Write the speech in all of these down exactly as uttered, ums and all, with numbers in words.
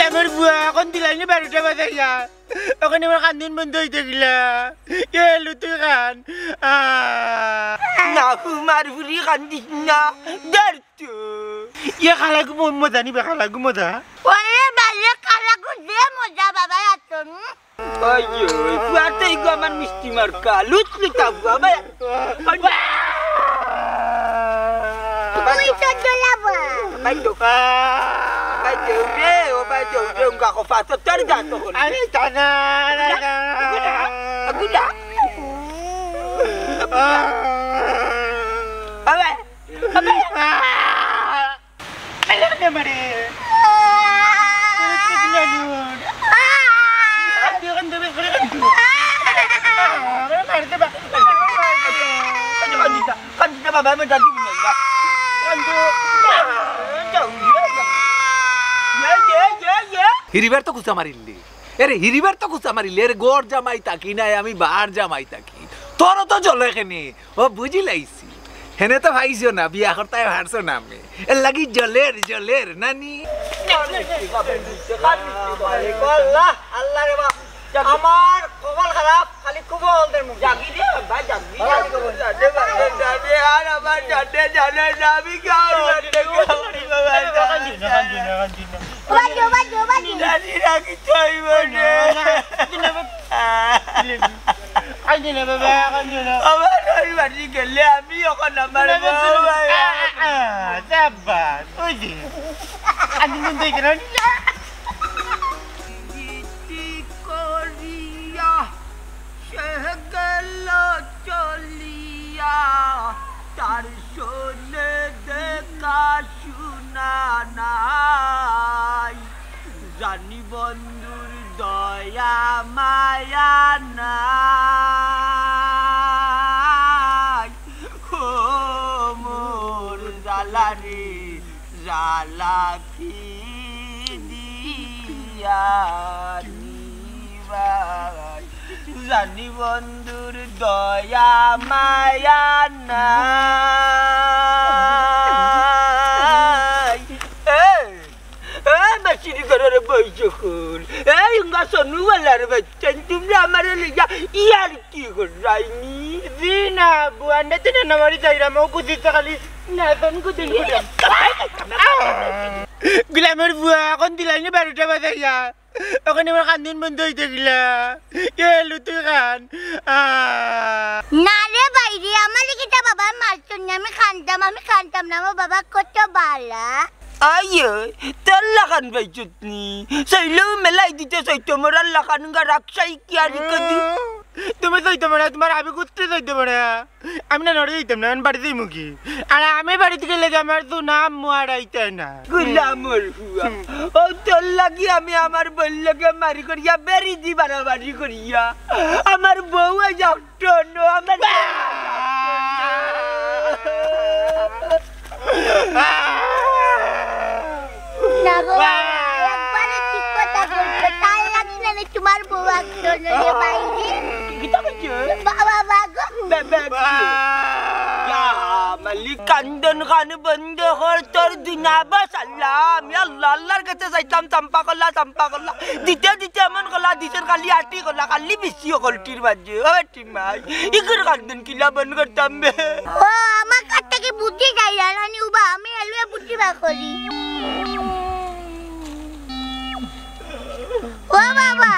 আমার বুয়া, অখন দিলাইনি বারোটা বাজাইয়া। অখন আমার কান্দন বন্ধ অইতে গিলা। এ লুতুই খান। আহ। না, কুমার বুড়ি কান্দিস না। ধর তো। ইয়ে খালাগু ম-, মজা নিবে, খালাগু মজা। ওরে বাবা, খালাগু যে মজা বাবা, এত, হুম? ওই যে, ওই, তুই আর তো এইগো আমার মিষ্টি মার্কা, লুত লুতা বুয়া, ভাই। ওই যে। ওই তো দোলা বুয়া। ভাই তো। ভাই তো, রে, ও ভাই তো, রে, উঙ্গা কফা, তো তোর যা তো করে। আরে, তা না, না, না। আগুদা। আগুদা। আবে, আবে। আল্লাহ রে মারে। আরে, তুই কি জানো? আরে, তুই এখন দেবে, করে কান্দু। আরে, মার দে, বাবা। কান্দু না, কান্দু না, বাবা, আমি দাদু বলে না। কান্দু। যাও, ইয়ে, ইয়ে, ইয়ে, ইয়ে। হিরিবার তো কুচা মারিলি। এরে, হিরিবার তো কুচা মারিলি। এরে, ঘর জামাই থাকি নাই, আমি বার জামাই থাকি। তোরও তো জ্বলে কেনে। ও, বুঝিলাইছি। হেনে তো পাইছো না, বিয়া করতায় পারছো না আমি। এর লাগি জ্বলের, জ্বলের, নানি। আল্লাহ, আল্লাহ রে বাপ। আমার কপাল খারাপ, খালি খুব হলদের মুখ। জাগি রে, ভাই, জাগি। জানে, জানে, জানে, আর আমার জানে, জানে, জানে, আমি কি আর বাজো, বাজো, বাজো। জানি না কি চাই মানে। কান্দি না বাবা, কান্দি না। আমার ওই বাড়ি গেলে আমি এখন আমার বউ ভাই। আ, আ, আ, সাব্বাস, ওই যে। কান্দি না দেখে না। করিয়া সে গেল চলিয়া, তার সনে দেখা শুনা নাই। জানি বন্ধুর দয়া মায়া নাই। ও মোর জ্বালা রে, জ্বালা কি দিয়া নিবাই? জানি বন্ধুর দয়া মায়া নাই। এ, এ, মাসির ঘরের বই যখন, এই উঙ্গা সনুওয়ালার বাচ্চাইন, তোমরা আমারে লইয়া ইয়ার কি কররায়নি? জি না, বুয়ান্ডা তো না, আমারই যাইরাম, ও কুদিতে খালি নাচন কুদিন কুদিন। গুলামের বুয়া, এখন দিলাইনি বারোটা বাজাইয়া। ওখানে আমার কান্দন বন্ধ অইতে গিলা। এ লুতুই খান। আহ। না রে বাইরে, আমার কিতা বাবা মারছইন না, আমি কানতাম, আমি কানতাম না, আমার বাবা কত বালা। আইয়ে, তোর লাখান পাইছত নি? চাইলেও মেলাই দিতে চাইতো, মোরার লাখান গা রাখছাই কি আর কদি? তুমি চাইতো মানে, তোমার আমি করতে চাইতো মানে। আমি না নড়ে যাইতাম না, আমি বাড়িতেই মুখি। আর আমি বাড়িত গেলে কি আমার তো নাম মুয়ার আইতে না। গুলামর ফুয়া। হুম। ও তোর লাগি আমি আমার বউর লগে মারি করিয়া বেরি দি বাড়াবাড়ি করিয়া। আমার বউ আজ আটটা অনো, আমার না গো, একবারে ঠিক কথা কইছো। তার লাগি না রে তোমার বউ আটটা অনো রে বাইরে। কিতা কইছো? বাবা, বাবা গো। বাবা গো। ইয়া মালিক, কান্দন খান বন্ধ কর, তোর দুনা বাস আল্লাহ। আমি আল্লাহ, আল্লাহর কাছে চাইতাম, চাম্পা করলা, চাম্পা করলা। দিতে দিতে এমন করলা, দিছেন খালি আটি করলা, খালি বেশি অকলটির মাঝে। ও বেটি মাই, ইগুর কান্দন কিলা বন্ধ করতাম বে? ও, আমার কাছ থেকে বুদ্ধি যাই, জানি উবা, আমি এলুয়ে বুদ্ধি বার করি। ও বাবা,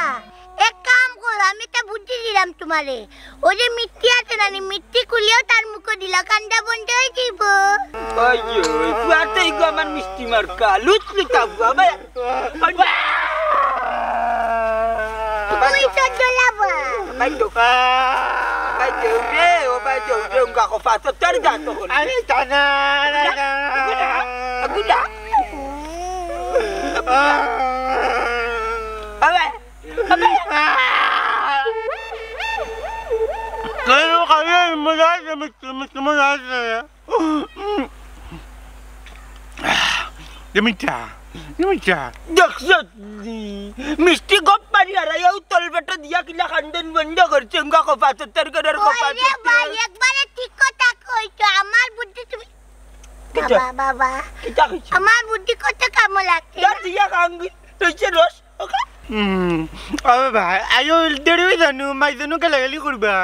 এক কাম কর, আমি একটা বুদ্ধি দিলাম তোমারে। ওই যে মিষ্টি আছে না, নি মিষ্টি খুলিয়াও তার মুখো দিলা, কান্দা বন্ধ অই যাইবো। ওই যে, ওই ফুয়াতে ইগো আমার মিষ্টি মার্কা, লুচ লুচা ফুয়া, ভাই। ওই তো দোলা বুয়া। ভাই তো। ভাই তো, রে, ও ভাই তো, রে, উঙ্গা কফা, তো তোর যা তো হল। আরে, তা না, না, না। গুলা। আবে। আবে। খালি, খালি মজা আছে, মিষ্টি, মিষ্টি মজা আছে। এ মিঠা, এ মিঠা। দেখছত নি? মিষ্টি গপ মারি হারাইয়া উতল পেটো দিয়া কিলা কান্দন বন্ধ করছে, উঙ্গা কফা, তোর ঘরের কফা। ওই রে ভাই, একবারে ঠিক কথা কইছো। আমার বুদ্ধি তুমি কিতা? বাবা, বাবা। কিতা কইছো? আমার বুদ্ধি কত কামো লাগছে। ধর দিয়া কাঙ্গি। রইছে রস, ওকে? হুম, ও ভাই, আইও, দেরি অই যানু, মাই যানু গালাগালি করবা।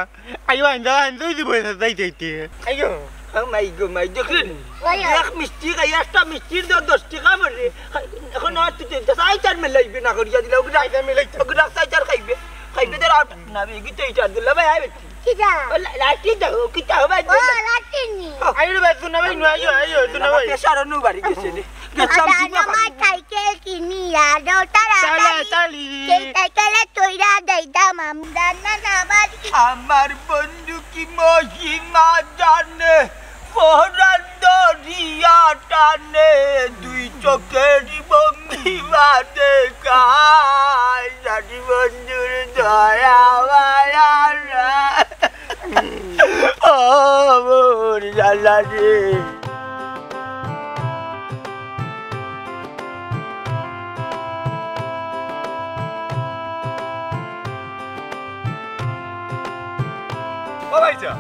আইও, আইন্দা, আইন্দা, ওই দিব, যাইতে, যাইতে। আইও। ও মাই গো, মাই, দেখুন। ওই, ওই। এক মিষ্টি খাই, একটা মিষ্টির দাম দশ টেকা বলে। এখন আর তুই তো চাই চার মেলাইবে না করিয়া দিলে, ওগুলা, ওগুলা চাই চার খাইবে। খাইবে তো আর না, বেগি তো এই চার দিলে, ভাই, আয় বেটি। কিতা? ও, লা-, লাঠি দাও, কিতা হবে? ও, লাঠি নি। আইও রে ভাই, তুই না ভাই, নু আইও, আইও, তুই না ভাই। প্রেশার অনু বাড়ি গেছে রে। গেছিলাম আদা জিমা নামা খাইতে। সাইকেল কিনিয়া দেও তাড়াতাড়ি। তাড়াতাড়ি। সেই সাইকেলে তৈরা দেইতাম আমরা না, না, আবার কি? আমার বন্ধু কি মহিমা জানে, পরান দরিয়া টানে, দুই চোখের ভঙ্গিমা দেখায়, জানি বন্ধুর দয়া মায়া নাই। ও মোর জালা রে। ও ভাইসাব,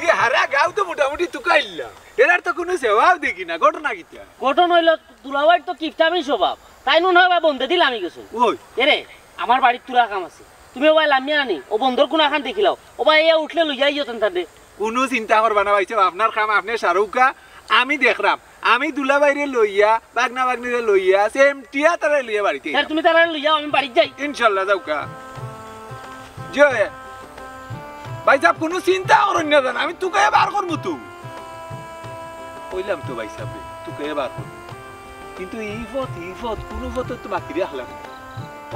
ই হারা গাঁও তো মোটামুটি তুকাইলা, এরার তো কুনু সেবাও দেখি না, ঘটনা কিতা? ঘটনা অইলো দুলাভাইর তো কিপটামি স্বভাব, তাইন নু অয় বা বন্দেদি লামি গেছইন। ওই। এরে, আমার বাড়িত থুড়া কাম আছে, তুমি ওবায় লামিয়া আনি, ও বন্দর কুনাখান দেখিলাও, ওবায় আইয়া উঠলে লইয়া আইও তেন তারে। কুনু চিন্তা করবা না ভাইসাব, আপনার কাম আপনে সারউক্কা, আমি দেখরাম। আমি দুলাভাইরে লইয়া, ভাগনা ভাগনিরে লইয়া, সেমটিয়া তারে লইয়া বাড়িত আইরাম। তুমি তারে লইয়া আও, আমি বাড়িত যাই। ইনশাল্লাহ, যাউক্কা। জি অয়। ভাইসাব, কুনু চিন্তা করইন না জান, আমি তুকাইয়া বার করমু তো। কইলাম তো ভাইসাবরে, তুকাইয়া বার করমু। কিন্তু ই পথ, ই পথ, কুনু পথ তো বাকি রাখলাম না।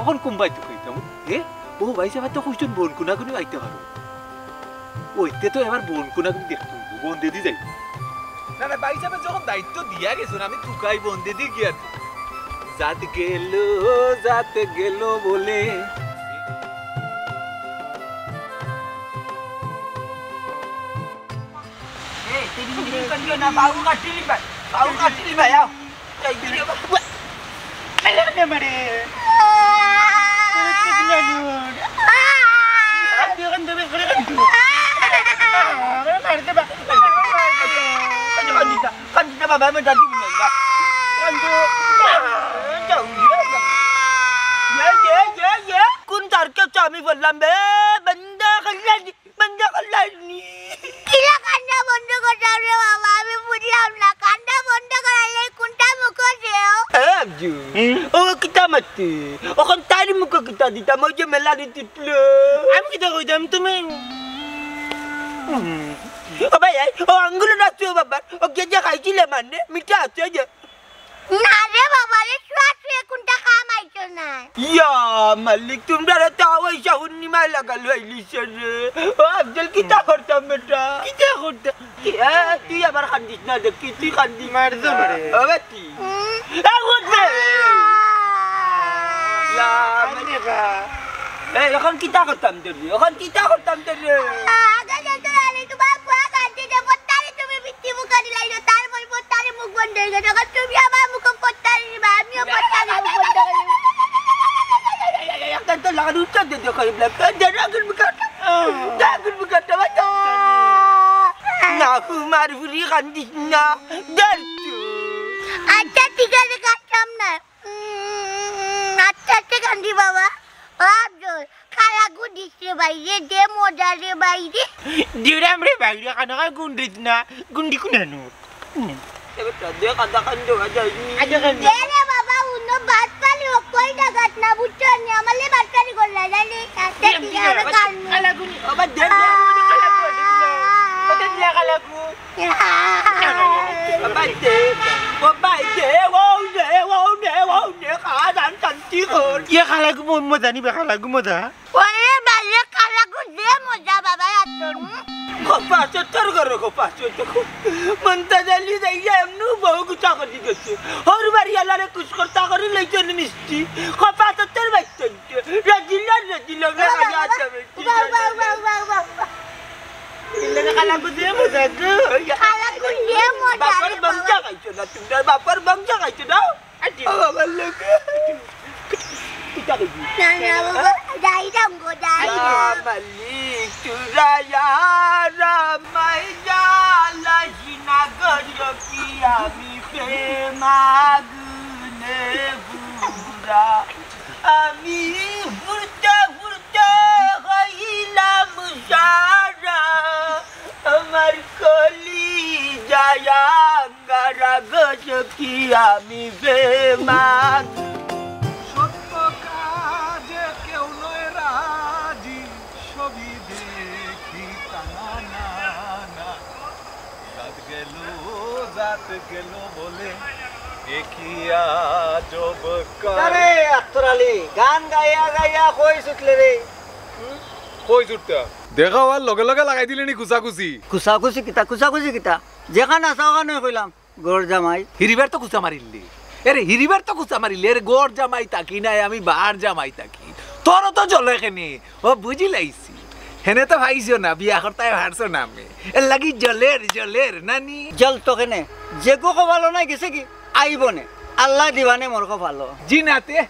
অখন কুনবায় তুকাইতাম? এ? ও ভাইসাবে তো কইছইন বন কুনাকুনি আইতা পারো। ওইতে তো এবার বন কুনাকুনি দেখতে অইবো, বন্দেদি যাই। না, না, ভাইসাবে যখন দায়িত্ব দিয়া গেছইন, আমি তুকাই বন্দেদি গিয়া। জাত গেল, জাত গেল বলে। এ, তেরি মেরি করিও না, বাউ কাটিলি ভাই, বাউ কাটিলি ভাই, আও। এই দিকে বা-, আরে, আরে, মারে। আরে, তুই কি জানো? আরে, কান্দো, কান্দো, কান্দো। আরে, মারতে বা-, আরে, কান্দো, কান্দো, বাবা, আমি দাদু বলে না। কান্দো। যাও, যাও, যাও। ইয়ে, ইয়ে, ইয়ে, ইয়ে। কোন তারকে আমি বললাম বে? বন্ধ করলে বন্ধ করলাম নি। কিলা কান্দা বন্ধ করতাম রে বাবা, আমি বুঝলাম না। কান্দা বন্ধ করাইলে কোনটা মুখো দেও? এ আব্জু, হুম? ও কিতা মাততে? অখন তাইর মুখো কিতা দিতাম? ওই যে মেলা দিতিতলো। আমি কিতা কইতাম তুমি? হুম। ও ভাই, এই, ও আঙ্গুল না তো বাবার, ও গেজা খাইছিলে মানে, মিঠা আছে যে। না রে বাবা রে, শুয়া শুয়ে কোনটা কাম আইতো না। ইয়া মালিক, তুমরারে তো ওই শাহুর নিমায় লাগাল হইলিছে রে। ও আফজল, কিতা করতাম বেটা? কিতা করতাম? এ, তুই আবার কান্দিস না দেখি, তুই কান্দিস। মার দে মারে। ও বেটি। হুম। এ, উঠ রে। ইয়া মালিক। এ, অখন কিতা করতাম তোরে? অখন কিতা করতাম তোরে? আগে যেতে আরে তোমার পুয়া কান্দে যে পত্তারে তুমি মিষ্টি মুখে দিলাই যে তার পরে পত্তারে মুখ বন্ধ হয়ে গেছে। এখন তুমি আমার মুখে পত্তারে দিবা, আমিও পত্তারে মুখ বন্ধ করে দিবো। একটা তো লাগানো উচ্চার দিতে করি ব্ল্যাক। দেড় আগুন মুখে। দেড় আগুন মুখে একটা বাচ্চা। না, কুমার বুড়ি কান্দিস না। দেড় তো। আচ্ছা, ঠিক আছে, কাটতাম না। উম, আচ্ছা, আচ্ছা, কান্দি বাবা। ও আফজল, কালা গুন দিস রে ভাই রে, দে মজা রে ভাই রে। দিরাম রে ভাই রে, কানা কানা গুন দিস না, গুন দি কুনানো। এবার তো দে কান্দা কান্দো, কান্দো। আচ্ছা, কান্দো। দে রে বাবা, উনো ভাত পানি ও কই জাগাত না, বুঝছো নি? আমালে ভাত পানি করলা, জানি? আচ্ছা, দিরাম, ঠিক দিরাম, আছে, আবার কান্দো। কালা গুন, আবার দে, দে, কালা গুন, দে, দে, কালা গুন। বাবা দে, বাবা দে, ও দে, ও দে, ও দে, খাওয়া দান শান্তি কর। ইয়ে খালা গু, ম-, মজা নিবে খালা গু, মজা। ওরে বাবা, খালা গু, দে মজা বাবা, এত। খোপা চত্বর করো, খোপা চত্বর। মন্তাজ আলী যাইয়া এমনু বহু গুছা করি গেছে। হর বাড়ি আলারে কুছ করতা করি লইছে নি মিষ্টি। খোপা চত্বর বাইতে। রাজিলা, রাজিলা, বাবা, বাবা, বাবা, বাবা, বাবা। ইলে খালা গু দে মজা গো। খালা গু দে মজা বাপর রে বাবা। বংশা খাইছো না, তোমরা বাপর বংশা খাইছো না? আটি। ও বাবা, লোক। কিতা কইবি? না, না, বাবা, যাই রঙ্গ, যাই। ইয়া মালিক, তোরা ইয়ারা মাই জ্বালাইস না গো, কি আমি প্রেম আগুনে পুড়ি। আমি ঘুরতে ঘুরতে হইলাম সারা, আমার কলি যায়া গারা গজকি আমি বেমান। সত্য কাজে কেউ নয় রাজি, সবই দেখি তানা না না। রাত গেল, রাত গেল বলে, এ কি আজব কার- আরে আত্তর আলী, গান গাইয়া গাইয়া কই ছুটলে রে? হুম? কই ছুটতা? দেখা অওয়ার লগে লগে লাগাই দিলে নি কুচাকুচি। কুচাকুচি কিতা, কুচাকুচি কিতা? যেখান আছে ওখানে কইলাম, ঘর জামাই। হিরিবার তো কুচা মারিলে। এরে হিরিবার তো কুচা মারিলে। এরে ঘর জামাই থাকি নাই, আমি বার জামাই থাকি। তোরও তো জ্বলে কেনে। ও বুঝিলাইছি। হেনে তো পাইছো না, বিয়া করতায় পারছো না আমি। এর লাগি জ্বলের, জ্বলের, নানি। জ্বলতো কেনে? যেগু কপালো নাই গেছে কি? আইবো নে। আল্লায় দিবা নে মোর কপালো। জি নাতে,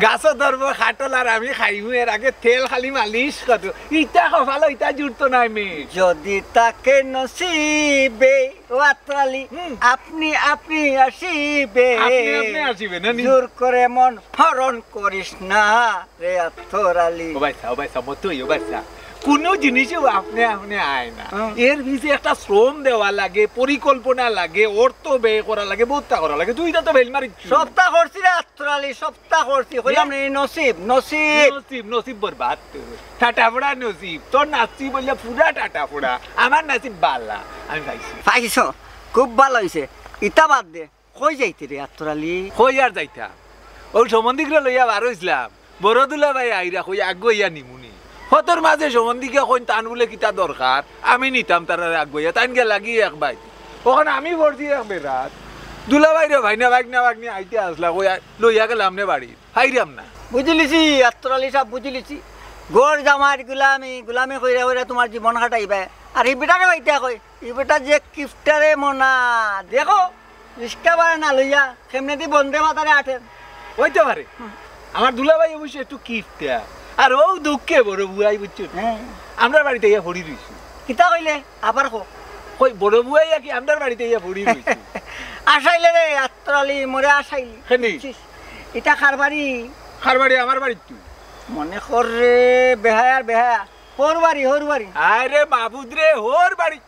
গাছো ধরবো কাঠল আর আমি খাইমু, এর আগে তেল খালি মালিশ করো। ইতা কপালো, ইতা জুটতো নাই মে। যদি থাকে নসিবে, ও আত্তর আলী, হুম। আপনি আপনি আসিবে। আপনি আপনি আসিবে, নানি। জোর করে মন হরণ করিস না। রে আত্তর আলী। ও ভাইসা, ও ভাইসা, মতই, ও ভাইসা। কুনু জিনিসও আপনে আপনে আয় না। হুম। এর পিছে একটা শ্রম দেওয়া লাগে, পরিকল্পনা লাগে, অর্থ ব্যয় করা লাগে, বউততা করা লাগে। তুই ইতা তো ফেল মারি। সবতা করছি রে আত্তর আলী, সবতা করছি। কইলাম নি, নসিব, নসিব। নসিব, নসিব বরবাদ তোর। টাটা পড়া নসিব। তোর নসিব অইলে পুরা টাটা পড়া। আমার নসিব বালা। আমি পাইছি। পাইছো? খুব ভালা অইছে। ইতা বাদ দে। কই যাইতে রে আত্তর আলী? কই আর যাইতাম? অউ সম্বন্ধিকরে লইয়া বার অইছলাম। বড় দুলাভাই আইরা কই আগুয়াইয়া নিমুনি। হতর মাঝে সম্বন্ধিকে কইন তান বুলে কিতা দরকার, আমি নিতাম তারারে আগুয়াইয়া। তাইন গেলাগি এক বাইত। অখন আমি পড়ছি এক বেড়াত। দুলাভাইরে ভাইনা, ভাগনা, ভাগনি আইতে আছলা, কই আ-, লইয়া গেলাম নে বাড়িত। পাইরাম না। বুঝিলিছি, আত্তর আলী সাব, বুঝিলিছি। ঘর জামাইর গুলামি, গুলামি কইরা কইরা তুমার জীবন কাটাইবায়। আর ই বেটারে পাইতা কই? ই বেটা যে কিপটা রে মনা। দেখো, রিক্সা ভাড়া না লইয়া কেমনেদি বন্দে মাতারে আটের। অইতে পারে। হুম। আমার দুলাভাই অবশ্য একটু কিপটা। আর অউ দুঃখে বড় বুয়াই, বুঝছো নি? হ্যাঁ। আমরার বাড়িত আইয়া পড়ি রইছে। কিতা কইলে? আবার কও। কই বড় বুয়াই আর কি আমরার বাড়িত আইয়া পড়ি রইছে। আসাইলে রে, আত্তর আলী, মোরে আসাইলি। কেনে? বুঝছিস? ইটা কার বাড়ি? কার বাড়ি? আমার বাড়িত তো। মনে কর রে, বেহায়ার বেহায়া। হউর বাড়ি, হউর বাড়ি। আরে মাবুদ রে, হউর বাড়ি।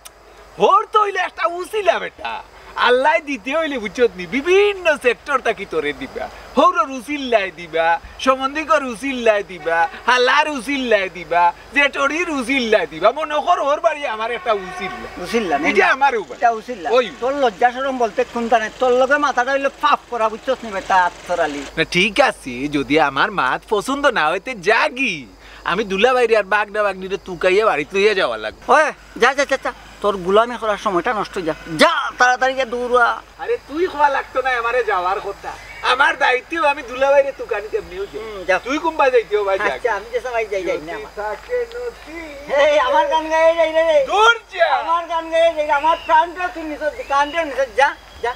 হউর তো অইলে একটা উছিলা বেটা। আল্লায় দিতে অইলে বুঝছত নি, বিভিন্ন সেক্টর থাকি তোরে দিবা। হউরর উছিল্লায় দিবা, সম্বন্ধিকর উছিল্লায় দিবা, হালার উছিল্লায় দিবা, জেঠরির উছিল্লায় দিবা। মনো কর হউর বাড়ি আমার একটা উছিল্লা। উছিল্লা, ইটা আমার উবা। ইটা উছিল্লা। অই। তোর লজ্জা শরম বলতে কুনতা নাই? তোর লগে মাতাটা অইলো পাপ করা, বুঝছত নি বেটা, আত্তর আলী। না, ঠিক আছে, যদি আমার মাত পছন্দ না অয় তে যাগি। আমি দুলাভাইরে আর ভাগনা ভাগনিরে তুকাইয়া বাড়িত লইয়া যাওয়া লাগবো। ওই, যা, যা, যা, যা। তোর গুলামি করার সময়টা নষ্ট অই যা। যা, তাড়াতাড়ি গিয়া দৌড়া। আরে, তুই কওয়া লাগতো নায় আমারে যাওয়ার কথা। আমার দায়িত্ব আমি দুলাভাইরে তুকানি তেমনিও যাই। হুম, যা। তুই কুনবায় যাইতে অয় ভাই, যা। আচ্ছা, আমি যে সবাই যাই, যাই না। যদি থাকে নসিব। এই, আমার গান গাইয়া যাই রে, রে। দূর যা। আমার গান গাইয়া যাই, আমার প্রাণটা তুই নিছস, কান্দে নিছস, যা, যা।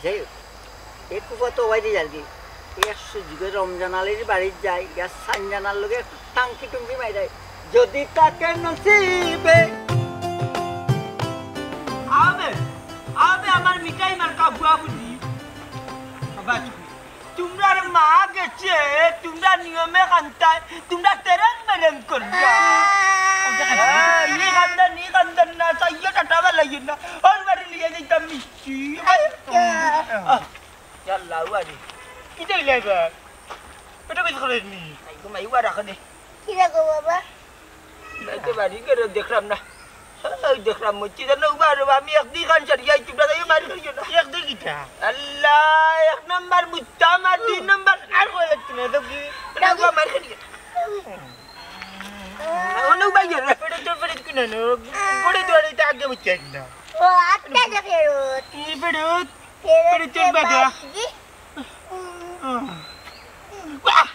যাই হোক। এ কুফা তো ওয়াইদি আর কি। এক সুযোগে রমজান আলীর বাড়িত যাই, গিয়া সানজানার লগে একটু টাঙ্কি টুঙ্কি মাইরাই। যদি থাকে নসিবে। আবে, আবে আমার মিঠাই মার্কা বুয়া বুঝি। বাবা, তুমরার মা গেছে, তুমরা নিয়মে কান্তায়, তুমরা তেরেং মেরেং করবা। ই কান্দন, ই কান্দন না, চাইও টাটা বালাইও না। ওর বাড়ি নিয়ে যাইতাম মিষ্টি। আহ, ইয়াল্লা, ওয়ারি। কিতা অইলা এবার? এটা কিছু করেনি। আইগো মাই, ওয়া রাখো দে। কি রাখো বাবা? নাইতে বাড়ি গেলে দেখলাম না। এই দেখলাম, মরছি জানো, উবা রে, আমি একদিন খান সারি যাই, তোমরা তাই মারি করিও না। একদিন কিতা? আল্লাহ, এক নাম্বার মুত্তাম আর দুই নাম্বার আর কই লাগতো না, তো কি? না, উবা মারি করিও। অন্য উবা গেলে, পেটে তো পেটে কিনে নো, পড়ে তো আর এটা আগে বুঝছি না। ও, আটটা দেখে রোদ। কি পেটে? পেটে চল বাবা। বাহ!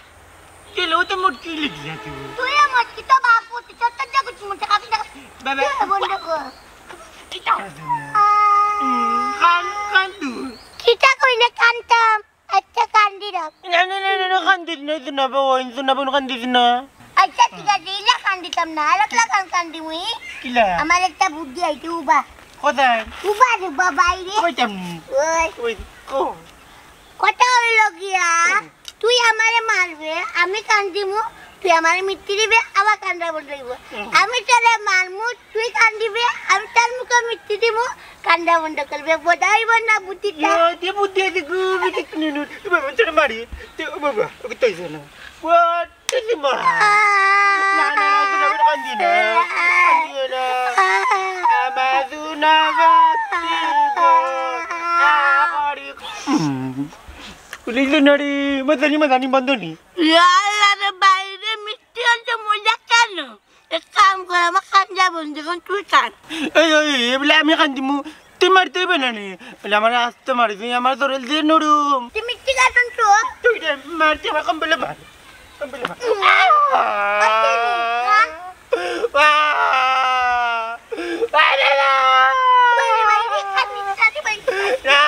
গেলেও তো মোটকি লিখি আছে। তুই মোটকি তো বাপ, তুই তো যা কিছু মোটে খাবি না। বাবা। তুই বন্ধ কর। কিতা? কান, কান্দু। কিতা কইলে কানতাম? আচ্ছা, কান্দি না। না, না, না, না, না, কান্দিস না, ইতো না, বাবা, ইতো না, বোন, কান্দিস না। আচ্ছা, ঠিক আছে, ইলা কান্দিতাম না, আর একলা কান কান্দি মুই। কিলা? আমার একটা বুদ্ধি আইছে, উবা। কোথায়? উবা রে, উবা বাইরে। কইতাম নি। ওই। ওই, কো। কথা হইল গিয়া। তুই আমারে মারবে, আমি কান্দিমু, তুই আমারে মিষ্টি দিবে, আবার কান্দা বন্ধ অইবো। আমি তোরে মারমু, তুই কান্দিবে, আমি তোর মুখো মিষ্টি দিমু, কান্দা বন্ধ করবে। বোঝা অইবো না বুদ্ধিটা? ইয়ে, তুই বুদ্ধি আছে গো, আমি ঠিক নুনু। বাবা, তোরে মারি। তুই, ও বাবা, ওকে তুই শোনো। ও, তুই কি মা? না, না, না, তুই না, কান্দি না। কান্দি না। আমার সোনা বাচ্চা গো। আ, মারি। হুম। উলিল নাড়ি, মাদানি, মাদানি বন্ধ নি। ইয়াল্লা রে বাইরে মিষ্টি অইছে মজা কেন? এক কাম কর, আমার কান্দা বন্ধ কর, তুই কান। এই, এই, এই, এবলা আমি কান্দিমু। তুই মারতে অইবে না নি? বলে আমার আস্তে মারি, তুই আমার শরীর দিয়ে নরম। তুই মিষ্টি কাটুন তো। তুই রে, মারতে আমার কম বলে মার। কম বলে মার। উম। আহ! আহ! আরে না! বাইরে, বাইরে, কান্দিস না রে বাইরে। না!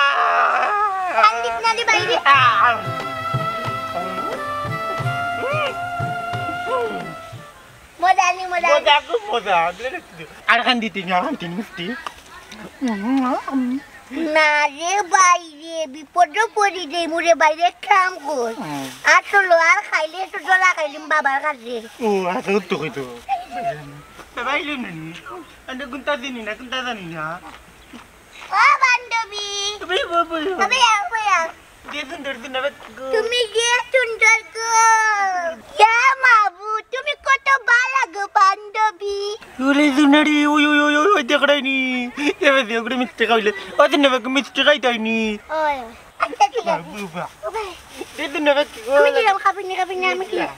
কান্দিস না রে বাইরে। আহ! মজা নি, মজা নি। মজা, খুব মজা। আর কান্দিতে না, আর কান্দিতে মিষ্টি। না রে বাইরে, বিপদো পড়ি যাইমু রে বাইরে, কাম কর। হুম। আর চলো, আর খাইলে তো জলা খাইলিম বাবার কাছে। ও, আচ্ছা, উত্তর কইতো। বাবা, ইলে নি। আমি কোনটা জানি না, কোনটা জানি না। ও বান্ধবী। তুমি বল, বল। তুমি আও, তুমি আও। যে সুন্দর সুন্দর বাক্য। তুমি যে সুন্দর গো। ইয়া মাবু, তুমি কত ভালা গো বান্ধবী। ওরে সুনারি, ওই, ওই, ওই, ওই, ওই, দেখ রাইনি। এবার দিয়ে ওগুলো মিষ্টি খাইলে। ওই দিন এবার মিষ্টি খাইতে হয়নি। ওই, আচ্ছা, ঠিক আছে। বাবু, বাবা। ওই, এই দিন এবার কি আমি গো? দিলাম, খাবি না, খাবি না, আমি দিলাম।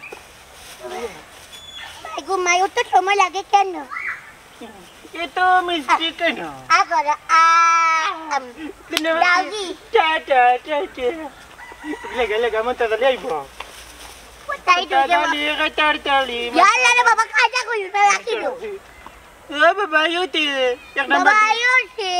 ভাই গো, মাই, ওর তো সময় লাগে কেন? এ তো মিষ্টি কেন? আ করে, আ, আম, দিন এবার কি? ডাউজি। টা, টা, টা, টা। লেগা, লেগা, আমার তাড়াতাড়ি আইবো। কোথায় তাড়াতাড়ি, দুর্গা মা? তাড়াতাড়ি, তাড়াতাড়ি। ইয়া আল্লাহ রে বাবা, কাজা কইও না, রাখি দিও। ও বাবা, ইউতে, এক নাম্বার বাবা, দি-, ইউতে।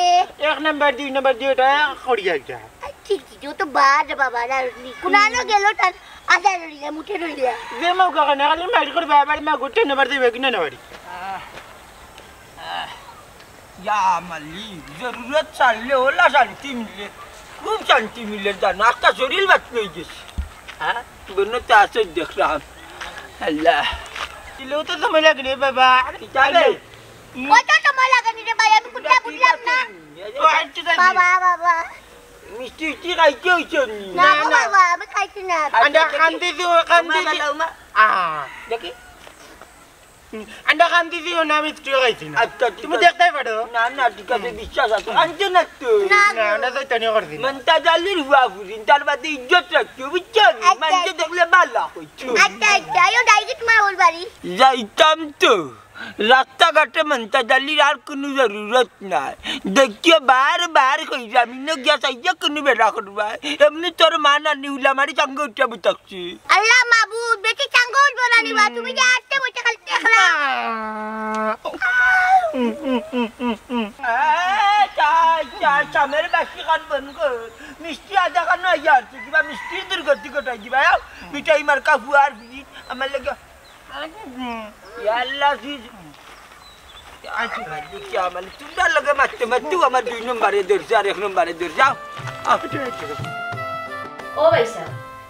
এক নাম্বার, দুই নাম্বার দি ওটা করি যাই যা। আই, ঠিক, ঠিক, ও তো বাদ বাবা, রাজনি। কুনানো গেল তার আদা রইলা, মুঠে রইলা। যে মা ওকে না, খালি মারি করবে, আবার মা গোটে নাম্বার দিবে কিনা না বাড়ি। আহ, আহ, ইয়া মালিক, জরুরত ছাড়লে ওলা শান্তি মিলে, খুব শান্তি মিলে জানো, আজকে শরীর বাঁচলে হয়ে গেছে। হ্যাঁ, বন্য তো আছে দেখলাম। আল্লাহ। দিলেও তো সময় লাগে রে বাবা। কিতা রে? কত সময় লাগে নি রে ভাই? আমি কোনটা বুঝলাম না। ও, আচ্ছা, আচ্ছা। বাবা, বাবা। মিষ্টি মিষ্টি খাইতে হইছে নি? না না, গো না। বাবা, আমি খাইছি না। আন্ডা কান্দি দিও, কান্দি দিও। উমা, উমা। আ। দেখি। আন্ডা কান্দি দিও না, আমি একটু খাইছি না। আচ্ছা, ঠিক তুমি আছে। দেখতে পারো? না, না, ঠিক আছে, বিশ্বাস আছে। কান্দে না তো। না, না, না, তাই তানি করে দিন। মন্তাজ আলীর হুয়া ফুরিন, তার বাদে ইজ্জত রাখতে, বুঝছো নি? আচ্ছা। মানষে দেখলে বালা কইছো। আচ্ছা, আচ্ছা, আইও direct মা ওর বাড়ি। যাইতাম তো। রাস্তাঘাটে মন্তাজ আলীর আর কুনু জরুরত নাই। দেখিও বার বার কইরাম, ইনো গিয়া চাইয়া কুনু বেড়া করবায়। এমনে তোর মা নানি উলা মারি চাঙ্গে উঠিয়া বই থাকছে। আল্লাহ মাবুদ, বেটি চাঙ্গে উঠবো না নি বা, তুমি যে আটতে বসে খালি দেখলা। এ, চা, চা, চামের বাসি খান বন্ধ কর। মিষ্টি আধা খান আইয়া আছে, কিবা মিষ্টির দুর্গতি ঘটাই দিবা, আও। মিঠাই মার্কা ফুয়ার ফিরি, আমার লাগে ইয়া আল্লাহ, জি, জি। আচ্ছা, ভাই, দেখি আমার, তোমরা লগে মারতে মারতেও আমার দুই নম্বরে ধরছে আর এক নম্বরে ধরছে। যাও। আহ। ও ভাইসাব,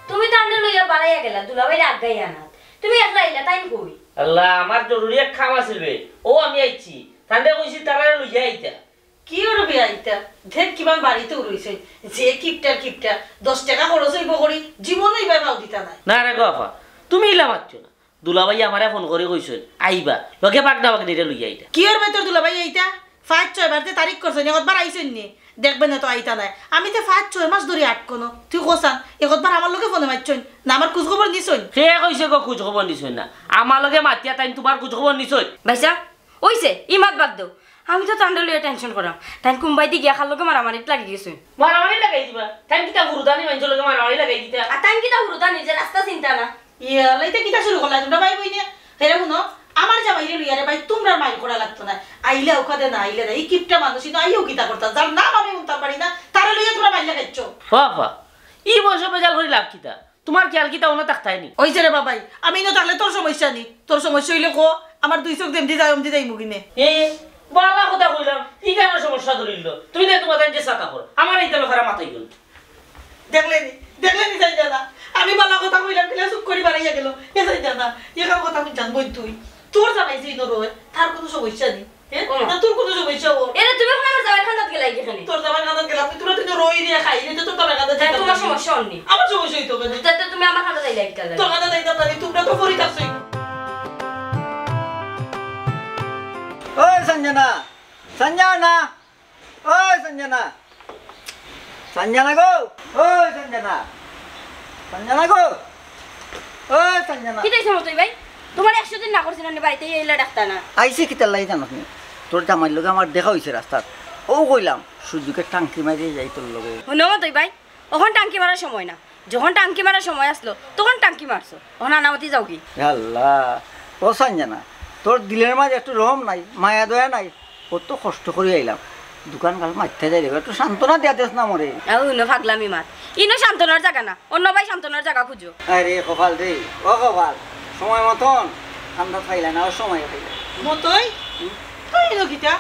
তুমি তো আমরারে লইয়া বাড়াইয়া গেলা, দুলাভাইরে আগাইয়া না। তুমি একলা আইলা, তাইন কই? আল্লাহ, আমার জরুরি এক কাম আছিল বে। ও, আমি আইছি। তানরে কইছি, তারারে লইয়া আইতা। কি ওর বিয়া ইতা? দেখ কিমান বাড়িত রইছে। যে কিপটার কিপটা, দশ টেকা খরচ অইবো করি, জীবনও ইবায় পাও দিতা নায়। না রে গো আফা, তুমি ইলা মাতছো না। দুলাভাই আমারে ফোন করি কইছইন, আইবা, লগে ভাগনা ভাগনিরে লইয়া আইতা। কি ওর বেতর দুলাভাই এইটা? পাঁচ ছয় বার যে তারিখ করছইন, একবার আইছইন নি? দেখবে না তো আইতা নায়। আমি তে পাঁচ ছয় মাস ধরি আটকনো। তুই কছান, একবার আমার লগে ফোনে মাতছইন না, আমার খোঁজ খবর নিছইন? কে কইছে গো খোঁজ খবর নিছইন না? আমার লগে মাতিয়া তাইন তুমার খোঁজ খবর নিছইন? ভাইসাব, অইছে, ই মাত বাদ দেও। আমি তো তানরে লইয়া tension করাম। তাইন কুনবায়দি গিয়া কার লগে মারামারিত লাগি গেছইন। মারামারি লাগাই দিবা? তাইন কিতা হুরুতানি মানষর লগে মারামারি লাগাই দিতা? আর তাইন কিতা হুরুতানি যে রাস্তা চিনতা না? ইয়া, লাইতে কিতা শুরু করলা তোমরা ভাই বইনে? হেরে হুনো, আমার জামাইরে লইয়া রে ভাই, তুমরার মাইর করা লাগতো না। আইলে ওখানে না, আইলে না। ই কিপটা মানুষ, ইনো আইও কিতা করতা? যার নাম আমি হুনতাম পারি না, তারে লইয়া তুমরা মাইর লাগাইছো। ও আফা, ই বয়সো বেজাল করি লাভ কিতা? তুমার খিয়াল কিতা অনো থাকতায় নি? অইছে রে বাবাই, আমি ইনো থাকলে তোর সমস্যা নি? তোর সমস্যা অইলে ক, আমার দুই চোখ যেমদি যায়, অমদি যাইমু কিনে। এ, বালা কথা কইলাম, ইখানো সমস্যা ধরিল। তুমি না তুমার তাইন যে ছাতা কর, আমার ইতা ব্যাপারে মাথায় গেল। দেখলে নি, দেখলে নি যাই দাদা, আমি বালা কথা গেল। এ জানি জানা, এখান কথা আমি জানবই তুই। তোর জামাই যে ইনো রয়, তার কোনো সমস্যা নেই। হ্যাঁ? ও মা। না, তোর কোনো সমস্যা ওর। এরে, তুমি এখন আমার জামাইর কান্দাত গেলায় কিখানে? তোর জামাইর কান্দাত গেলাম, তুই তোরা তুই রই রে খাই রে, তো তোর জামাইর কান্দাত তাই যাইতাম তোমার না। সমস্যা অইনি। আমার সমস্যা হইতো কেন? তা, তা তুমি আমার কান্দাত আইলায় কিতার লাগি? তোর কান্দাত আইতাম না, তুমরা তো পড়ি থাকছো। ওই সঞ্জনা, সঞ্জনা, ওই সঞ্জনা, সঞ্জনা গো, ওই সঞ্জনা, সঞ্জনা গো, ওই সঞ্জনা। কিতা অইছে মতই ভাই? তুমারে একশো দিন না করছি না নি বাড়িত আইয়া ডাকতায় না? আইছি কিতার লাগি জানোস নি? তোর জামাইর লগে আমার দেখা অইছে রাস্তাত। অউ কইলাম, সুযোগে টাংকি মারি যাই তোর লগে। হুনো মতই ভাই, অখন টাংকি মারার সময় না। যখন টাংকি মারার সময় আছলো, তখন টাংকি মারছো। অখন আনামতি যাওগি। এ আল্লাহ, ও সঞ্জনা, তোর দিলর মাঝে একটু রহম নাই, মায়া দয়া নাই? কত কষ্ট করি আইলাম, দোকান ঘাট মারতে যাই রে, একটু সান্ত্বনা দিয়া দেস না মরে। আউ, ইনো ফাগলামি মাত, ইনো সান্ত্বনার জাগা না, অন্য বায় সান্ত্বনার জাগা খুঁজো। আরে কপাল রে, ও কপাল, সময় মতন ঠান্ডা খাইলা না, ও সময় খাইলা। মতই? হুম? তুই ইনো কিতা?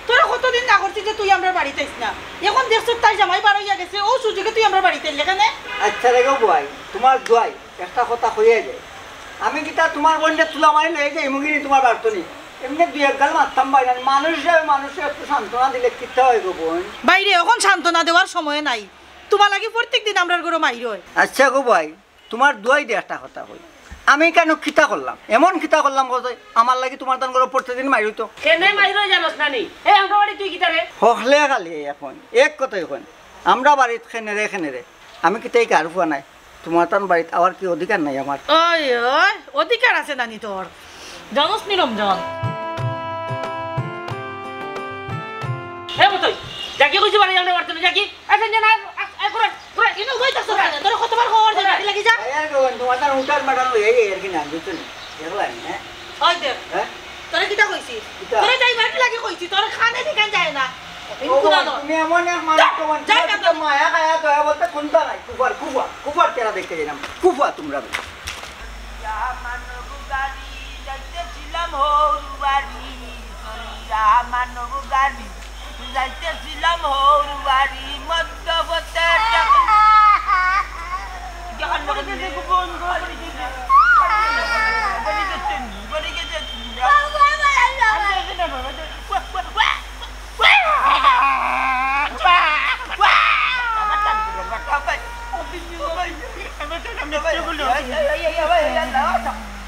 তোরে কতদিন না করছি যে তুই আমরার বাড়িত আইস না, অখন দেখছস তাই জামাই বার অইয়া গেছে, অউ সুযোগে তুই আমরার বাড়িত আইলে কেনে? আচ্ছা রে গো বুয়াই, তুমার দুয়াই একটা কথা কইয়া যাই। আমি কিতা তুমার বইনরে তুলা মারি লইয়া যাইমুগি নি তুমার বাড়িত নি? এমনে দুই এক গাল মারতাম ভাই, না মানুষ হিসাবে মানুষরে একটু সান্ত্বনা দিলে কিতা অয় গো বইন? বাইরে, অখন সান্ত্বনা দেওয়ার সময় নাই। তুমার লাগি প্রত্যেক দিন আমরার ঘরো মাইর অয়। আচ্ছা গো ভাই, তুমার দুয়াই দি একটা কথা কই, আমি কেনে কিতা করলাম, এমন কিতা করলাম কও তো, আমার লাগি তুমার তান ঘরো প্রত্যেক দিন মাইর অইতো? কেনে মাইর অয় জানোস না নি? এই আমরার বাড়ি তুই কিতা রে? হকলে খালি অখন এক কথাই কইন, আমরার বাড়িত কেনে রে, কেনে রে। আমি কিতা ইকার ফুয়া নায়? তুমার তান বাড়িত আওয়ার কি অধিকার নাই আমার? ওই, ওই, অধিকার আছে নানি তোর। জানোস নি রমজান? হে মতই, যাগি কইছি বাড়ি যাও না, বাড়িত না যাগি। আচ্ছা, যা না, আ, আ, করে, করে। ইনো বই থাকছস কেনে? তোরে কতবার কওয়ার যে বাড়িত লাগি যা। আরে গো, তুমার তান উঠার মাঠার লইয়া এই আর কি না, বুঝছো নি? দেখলাম, হ্যাঁ? ওই দেখ, হ্যাঁ? তোরে কিতা কইছি? কিতা? তোরে যাইবার লাগি কইছি, তোর কানে দি কান যায় না। ও ইনকুনা বাবা, দর। তুমি এমন এক মানুষ, যা, তোমার যা, যা। মায়া খায়া দয়া বলতে কোনটা নাই। কুফার, কুফা, কুফার চেহারা দেখতে গেলাম। কুফা তোমরা। ইয়া মানব গাড়ি যাইতেছিলাম হৌরবাড়ি, ইয়া মানব গাড়ি যাইতেছিলাম হৌরবাড়ি, মধ্যপথে ট্রাক-,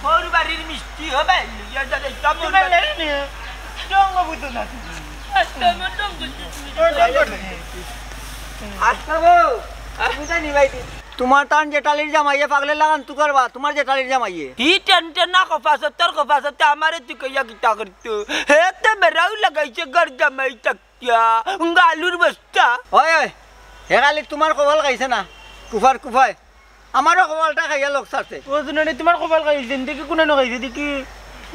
হৌরবাড়ির মিষ্টি হবে। আচ্ছা গো, আমি জানি ভাই। তুমার তান জেঠালির জামাইয়ে পাগলের লাখান তুকারবা, তুমার জেঠালির জামাইয়ে। হি টেন টেন না কফা সত্তর কফা সত্তর আমারে তুকাইয়া কিতা করতো? হে তো বেড়াও লাগাইছে ঘর জামাই থাকিয়া, গালুর বস্তা। ওই, ওই, হে খালি তুমার কপাল খাইছে না, কুফার কুফায়। আমারও কপালটা খাইয়া লোক ছাড়ছে। ও জুনানি, তুমার কপাল খাইছে, দেখি কুনানো খাইছে, দেখি।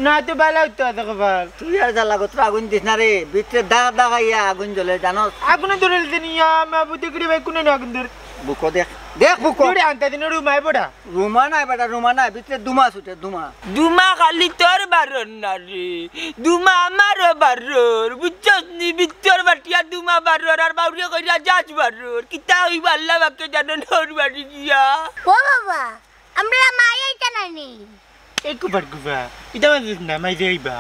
না তো বালা অইতো আছে কপাল। তুই আর জ্বালা গতরে আগুন দিস না রে, ভিতরে দা দা খাইয়া আগুন জ্বলে জানোস। আগুনে ধরে দিছে নি, ইয়া মাবুদে কিরে ভাই, কুনানো আগুন ধরে? বুকো দেখ, দেখ বুকো। জোরে আনতা দিন রুমায় পড়া। রুমা নাই বেটা, রুমা নাই, ভিতরে দুমা ছুটে, দুমা। দুমা খালি তোর বারর না রে, দুমা আমারও বারর, বুঝছস নি? ভিতর বাটিয়া দুমা বারর, আর বাউরিয়ে কইরা যাস বারর। কিতা অইবো আল্লাহ পাকে জানইন হৌর বাড়ি গিয়া। ও বাবা, আমরা মাই আইতা নানি। এ কুফার কুফা, ইতা মাতিস না, মাই যাইবা।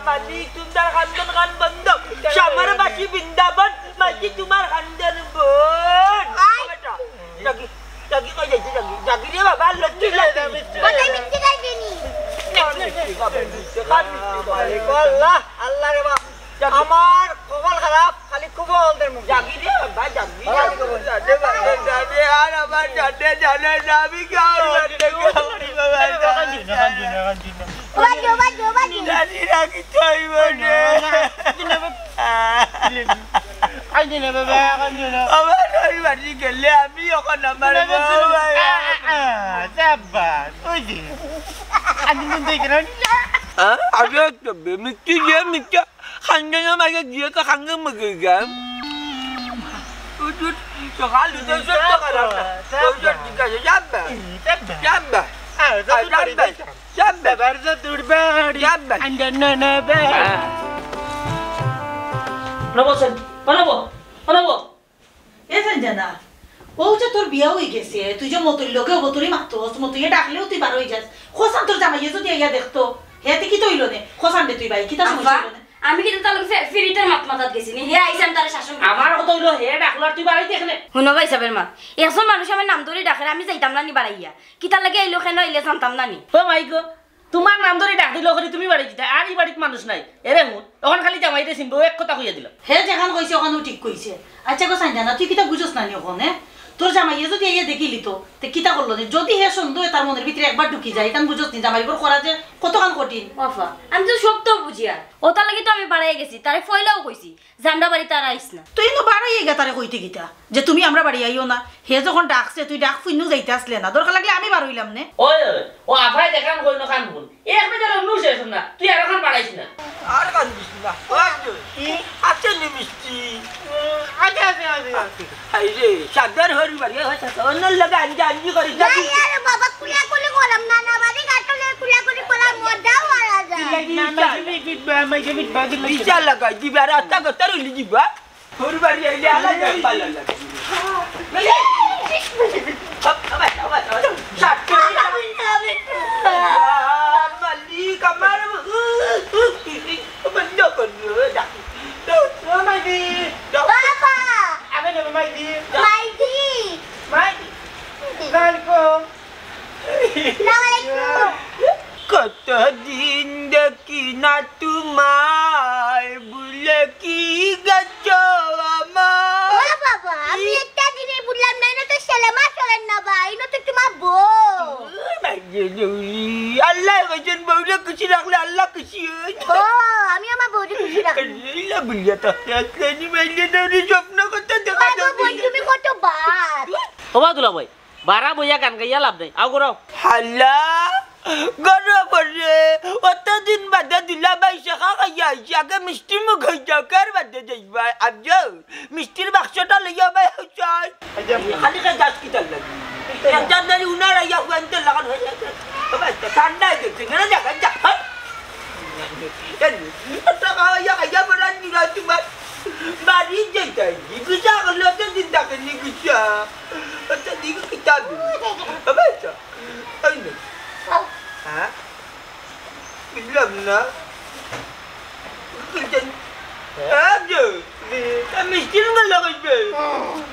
মালিক, তুমরার কান্দন গান বন্ধ। শ্যামর বাসি বৃন্দাবন, মাঝে তুমার কান্দন বন। আই। বেটা, জাগি, জাগি, কই যাইছে, জাগি, জাগি রে বাবা, লক্ষ্মী, লক্ষ্মী। কোথায় মিষ্টি খাইছে নি? মিষ্টি খাবে, মিষ্টি খাবে। আল্লাহ, আল্লাহ রে বাবা। জাগি। আমার কপাল খারাপ, খালি কুফা অন্তের মুখ। জাগি রে বাবা, জাগি। বাবা, জাগি। জানে, জানে, জানে, আর আমার জানে, জানে, জানে, আমি কি আর বাবা, বাবা, বাবা। বাবা, বাবা, বাবা। জানি না কি চাইব রে। কান্দিও না বাবা, কান্দিও না। আমার ওই বাড়ি গেলে আমি অখন আমার বউ ভাই। আ, আ, আ, সাব্বাস, ওই যে। কান্দিও না দেখে না। হ্যাঁ? আগে তো বে-, মিষ্টি দিয়ে মিষ্টি। কান্দে না মাঝে দিয়ে তো কান্দে মরে যাম। ওষুধ, সকাল উঠে ওষুধ তো খারাপ না। ওষুধ ঠিক আছে, যাবে। যাবে। আ, যাবে। বাবার যে দুর্বাড়ি, যাবে। আন্ডা না না বে। হ্যাঁ। নবো সেন, নবো, নবো। এ সেন জানা, ও যে তোর বিয়া অই গেছে, তুই যে মতইর লগে অবতরি মাতস, মতইয়ে ডাকলেও তুই বার অই যাস। কওছাইন তোর জামাইয়ে যুদি আইয়া দেখতো, হে তে কিতা অইলো নে? কওছাইন রে তুই ভাই, কিতা সমস্যা আব্বা, অইলো নে? আমি কিতা তার লগে ফে-, ফিরিতের মাত মাতাত গেছি নি? হে আইছে আমি তারে শাসন করি। আমার কথা অইলো হে ডাকলো আর তুই বাড়াইতে কেনে? হুনো ভাইসাবর মা, একজন মানুষ আমার নাম ধরি ডাকের, আমি যাইতাম না নি বাড়াইয়া। কিতার লাগি আইলো, কেনে আইলে জানতাম না নি। ও মাই গো, তুমার নাম ধরি ডাক দিলো করি তুমি বাড়ি দিতা, আর ই বাড়িত মানুষ নাই। এরে হুন, অখন খালি জামাইরে চিনবো, এক কথা কইয়া দিলাম। হে যেখান কইছে অখানউ ঠিক কইছে। আচ্ছা গো সাইনজানা, তুই কিতা বুঝস না নি অখন, এ? তোর জামাইয়ে যুদি আইয়া দেখিলিতো, তে কিতা করলো নে? যুদি হে সন্দেহ তার মনর ভিতরে একবার ঢুকি যায়, ইখান বুঝস নি জামাইর ঘর করা যে কতখান কঠিন। বাবা, আমি তো সব তো বুঝিয়ার। অতার লাগি তো আমি বাড়াইয়া গেছি, তারে ফয়লাউ কইছি যে আমরার বাড়িত আর আইস না। তুই নু বাড়াইয়া গিয়া তারে কইতে কিতা? যে তুমি আমরার বাড়ি আইও না, হে যখন ডাকছে, তুই ডাক হুনিয়াউ যাইতে আছলে না, দরকার লাগলে আমি বার অইলাম নে। ওই, ওই, ও আফায় যেখান কইন অখান হুন। এক মিনিট অইলো নু শেষ অয় না, তুই আর অখান বাড়াইস না। আর কান্দিস না। ওই যে, আছে নি মিষ্টি? আছে, আছে, আছে, আছে। হায় রে, সাবধান হরি বাড়ি, ওই সাথে অন্যর লগে আঞ্জা আঞ্জি করিস না। না, আরে বাবা, কুলাকুলি করাম না, না, বাড়ি গাটলে কুলাকুলি করাম, মজাও আলা যায়। না, মাইকে বিট, বিট, বা, মাইকে বিট, বা, বিট, মাইকে বিট। বিচার লাগাই দিবা, আর আত্মা কথা রইলি দিবা। হরি বাড়ি আইলে আলা যায়, ভালা লাগে। আর মালিক আমার বন্ধ করলো, ডাক। ও মাইদি। বাবা! আবে না, মাইদি। মাইদি। মাইদি। গান কো। আসসালামু আলাইকুম। কতদিন দেখি না তোমায়, ভুলে কি গেছো আমায়? ও বাবা, আমি একটা জিনিস বুঝলাম না, ইনো তো ছেলে মা চলেন না বা, ইনো তো তোমার বউ। ও মাইদি দৌড়ি, আল্লায় কইছইন বউরে খুশি রাখলে আল্লা খুশি অইন। ও, আমি আমার বউরে খুশি রাখি। এইলা বুঝিয়া তো, আজকে নি মাইদি দৌড়ি স্বপ্ন কথা দেখা বাবা, যাচ্ছে। বউ তুমি কত বার? ও বা দুলাভাই, বারা বইয়া গান গাইয়া লাভ নাই, আও ঘরো। হালা, ঘরো পড়ে, অতদিন বাদে দুলাভাই শেখা খাইয়া আইছি, আগে মিষ্টি মুখ হইয়া যাও, কার বাদে যাইবা, আজ মিষ্টির বাক্সটা লইয়া ভাই চাই। খালি খাই যাস কিতার লাগি? একজন ধরি উনার আইয়া হুয়াইতে লাগান হয়ে যাচ্ছে। ও ভাই, তো ঠান্ডা হয়ে গেছে, কেন দেখা যা, হ্যাঁ? এই, টাকা হইয়া খাইয়া বেড়ান দিলা তোমার বাড়ি যেতে, বিজা করলে তো দিন থাকে নি গুছা। আচ্ছা, দিকে কিতাব। আবে আচ্ছা। এই নে। হ্যাঁ? বুঝলাম না। বুঝছেন? হ্যাঁ, যে। এ, মিষ্টি রঙের লাগাইবে।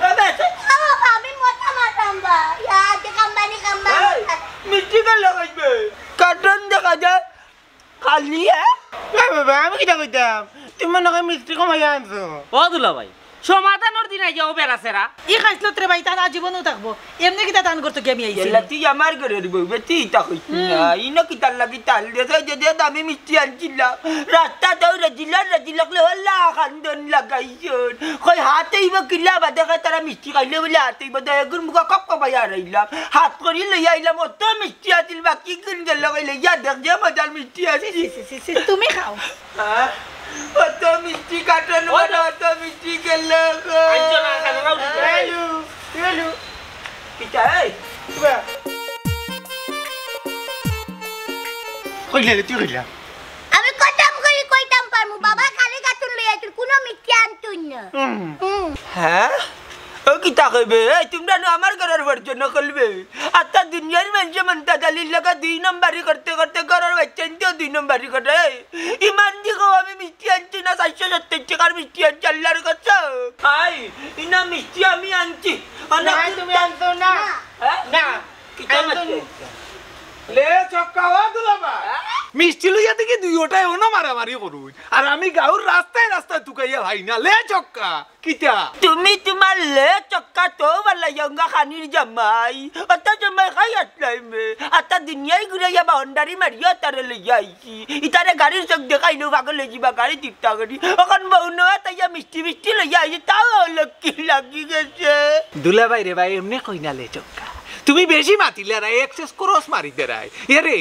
আবে আচ্ছা। বাবা, আমি মোটা মাতাম বা। ইয়া, যে কাম্বানি কাম্বানি। এই, মিষ্টি কার লাগাইবে? কার্টুন দেখা যায়। খালি, হ্যাঁ? এ বাবা, আমি কিতা কইতাম? তুমি মনে হয় মিষ্টি কমাইয়া আনছো। ও দুলাভাই, সমাধানর দিন আইয়া ও বেড়াছেরা। ই খাইছলত রে ভাই, তান আজীবনও থাকবো। এমনে কিতা তান করতো কি আমি আইছি? এলা তুই আমার ঘরর বউ বে, তুই ইতা কইস না। হুম। ইনো কিতার লাগি তাল দে, যে, যে দামি মিষ্টি আনছিলাম। রাস্তাত ও রেজিলার, রেজিলার হকলে হল্লা খান্দন লাগাইছন। কই হাত অইবো কিলা বাদে কয় তারা মিষ্টি খাইলে বুলে হাত অইবো। দে এগুর মুখা কপ কপাইয়া হারাইলাম। হাত করি লইয়া আইলাম, অত মিষ্টি আছিল, বাকি গুন গেল কই লইয়া দেখ যে মজার মিষ্টি আছিল। ছি, ছি, ছি, ছি, তুমি খাও। হ্যাঁ? অত মিষ্টি কাটন ওই বড়, অত মিষ্টি গেল গো। আনছো না, খালো না, উঠো। Hello, hello. কিতা, এই? কিবা? কইলে রে, তুই কইলা? আমি কটাম করি কইতাম পারমু, বাবা খালি কাটুন লইয়া আইছইন, কুনু মিষ্টি আনছইন না। হুম। হুম। হ্যাঁ? ও কিতা কইবে? এই, তোমরা নু আমার ঘরর বর্জন করবে। আত্তা দুনিয়ার মানষে মন্তাজ আলীর লগে দুই নম্বরি করতে করতে ঘরর বাচ্চাইন্তেও দুই নম্বরি করে। এই, ইমান দি কও আমি মিষ্টি আনছি না, চাইরশো সত্তইর টেকার মিষ্টি আনছি আল্লার কসম। আই, ইনা মিষ্টি আমি আনছি। অনেক না, তুমি আনছো না। হ্যাঁ? না। কিতা আনছো মারছে? না। লে ছক্কা, ও দুলাভাই। হ্যাঁ? মিষ্টি লইয়া দেখি দুইওটায় অনো মারামারি করইন। আর আমি গাউর রাস্তায় রাস্তায় তুকাইয়া ভাই না। লে ছক্কা। কিতা? তুমি তুমার লে চক্কা তো বালা ইয়ঙ্গা খানির জামাই। অত জামাই খাই আসলাই মে। আতা দুনিয়াই ঘুরাইয়া বাউন্ডারি মারিয়া তারে লইয়া আইছি। ইতারে গাড়ির চোখ দেখাইলেও পাগল অই যিবা, গাড়ি টিপটা করি। অখন বউ নয়া তাইয়া মিষ্টি মিষ্টি লইয়া আইছি, তাও অলক্ষী লাগি গেছে। দুলাভাই রে ভাই, এমনে কই না লে চক্কা। তুমি বেশি মাতিলারায়, excess cross মারিতারায়। এরে,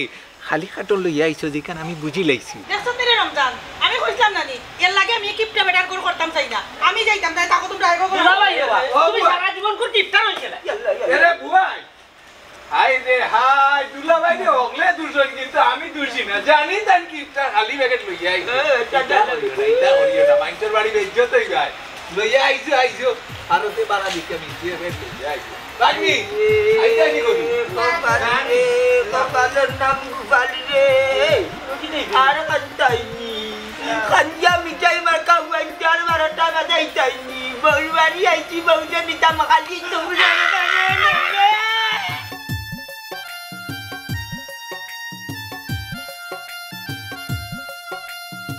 খালি কাটন লইয়া আইছো যেখান আমি বুঝি লাইছি। দেখছো তে রে রমজান, আমি কইছিলাম না নি, এর লাগি আমি কিপটা বেটার ঘর করতাম চাই না। আমি যাইতাম, তাই থাকো তোমরা এগো করো। দুলাভাই রে বা, ও তুমি বুয়া। সারা জীবন কোন টিপটা রইছে না? ইয়াল্লা, ইয়াল্লা। এরে বুয়াই, হায় রে হায়, দুলাভাই রে হকলে দুষইন, কিন্তু আমি দুষি না। জানি তান কিপটা খালি প্যাকেট লইয়া আইছে। হ্যাঁ, এটা ইটা করিও না, ইটা করিও না, মাইনষর বাড়ি বেইজ্জত অই যায়। লইয়া আইছো, আইছো। ভারতে বাড়া দিকে আমি যে রেট লইয়া আইছো। বাগনি, আইছো, আইছো করি। কপালে রে, কপালের নাম গোপালি রে। আর কান্তাই।